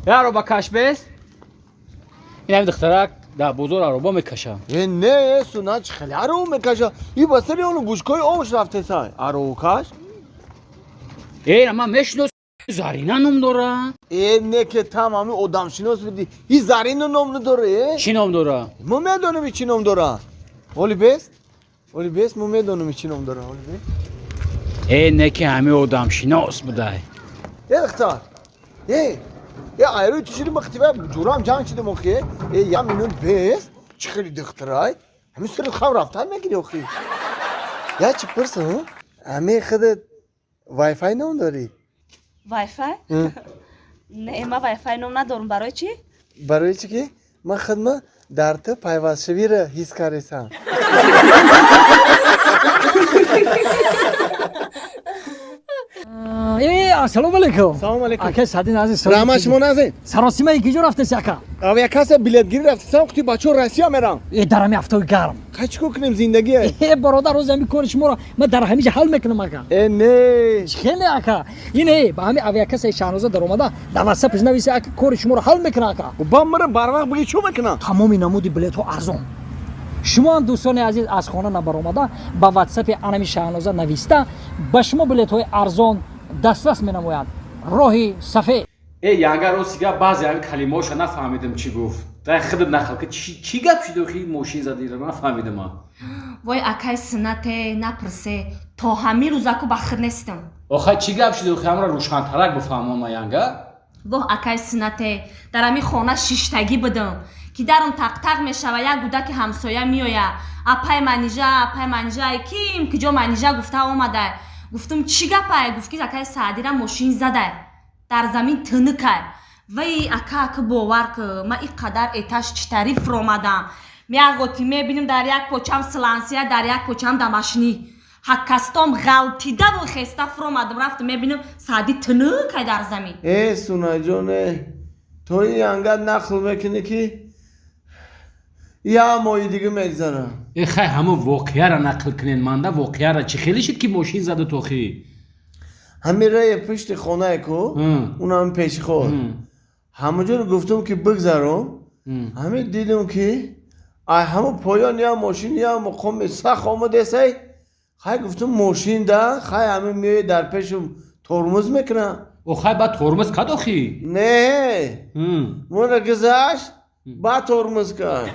Аробакаш бест? Ин ҳами духтарак дар бозор ароба мекаша. Э не, суна чӣ хеле ароба мекаша? И ба сари ону бушкои овш рафтесай. Аробакаш? Э, ман мешинос, Зарина ном дора. Э не, ки там ҳами одамшинос будӣ. И Зарина ном надора, э? Чӣ ном дора? Мо медонем, чӣ ном дора. Оли бест? Оли бест, мо медонем, чӣ ном дора. Оли бест? Э не, ки ҳами одамшинос будай. Э духтар. Э, э айрӯи ту шиди мақтива ҷурам ҷанг шидам охи. Э я минут бест. Чӣ хеле духтарай? Ҳамин сари хам рафтан мегири охи. Я чӣ пурсам? Ҳами худат Wi-Fi ном дорӣ? Wi-Fi? Не, ман Wi-Fi ном надорам. Барои чӣ? Барои чӣ ки ман худма дар ту пайвастшавиро ҳис кардесам. Э, ассалому алайкум. Салому алайкум. Ака Садин азиз. Раҳмат, шумо назин. Саросима киҷо рафтеси, ака? Ав як каса билетгирӣ рафтесам, қути бачаҳо Россия мерам. Э, дар ҳами ҳафтаи гарм. Хай, чӣ кор кунем, зиндагие? Э, бародар, рӯзи ҳами кори шуморо ман дар ҳамиҷа ҳал мекунам, ака. Э не. Хеле, ака. Ин э ба ҳами авиакассаи Шаҳноза даромада, дар ватсапш нависи, ака, кори шуморо ҳал мекунам, ака. Ба мара барвақт биги, чӣ мекунам? Тамоми намуди билетҳо арзон. Шумо ҳам, дӯстони азиз, аз хона набаромада, ба ватсапи анами Шаҳноза нависта, ба шумо билетҳои арзон дастрас менамояд. Роҳи сафед. Э янга, рости гап, баъзе ҳами калимаҳоша нафаҳмидам, чӣ гуфт. Дай худат нақл ки чӣ гап шуд охи, мошин задира нафаҳмидам ман. Вой, акай Сунате, напурсе. То ҳамин рӯзаку ба худ нестам. Охай, чӣ гап шуд охи, ҳамра рӯшантарак бифаҳмон ма, янга. Воҳ, акай Сунате, дар ҳамин хона шиштагӣ будам, ки дарум тақтақ мешава, як гудаки ҳамсоя меоя: «Апай Манижа, апай Манижа, ким киҷо Манижа?» гуфта омадай. Гуфтум: «Чӣ гапай?» Гуфт, ки акай Саъдира мошин задай, дар замин тунукай. Вай, ака, ака, бовар ку, ман ин қадар этаж читарӣ фуромадам, меағоти мебинем, дар як почам слансия, дар як почам дамашнӣ. Ҳаккастом ғалтидаву хеста фуромадам, рафтам, мебинам, Саъди тунукай дар замин. Э сунаҷон, э то ин янга нақл мекунӣ, ки як моҳи дига мегзарам. Э хай, ҳамон воқеаро нақл кунен манда, воқеаро чӣ хеле шид, ки мошин зада тохи? Ҳамин раи пушти хонае ку, унам пешход, ҳамонҷоро гуфтум, ки бигзаром. Ҳамин дидум, ки ай ҳамон поён як мошин, як муқоми сах омадесай. Хай, гуфтум, мошин да хай ҳамин меои дар пешум тормоз мекунам. Охай, баъд тормоз кад охи? Не, мона гузашт, баъд тормоз кард.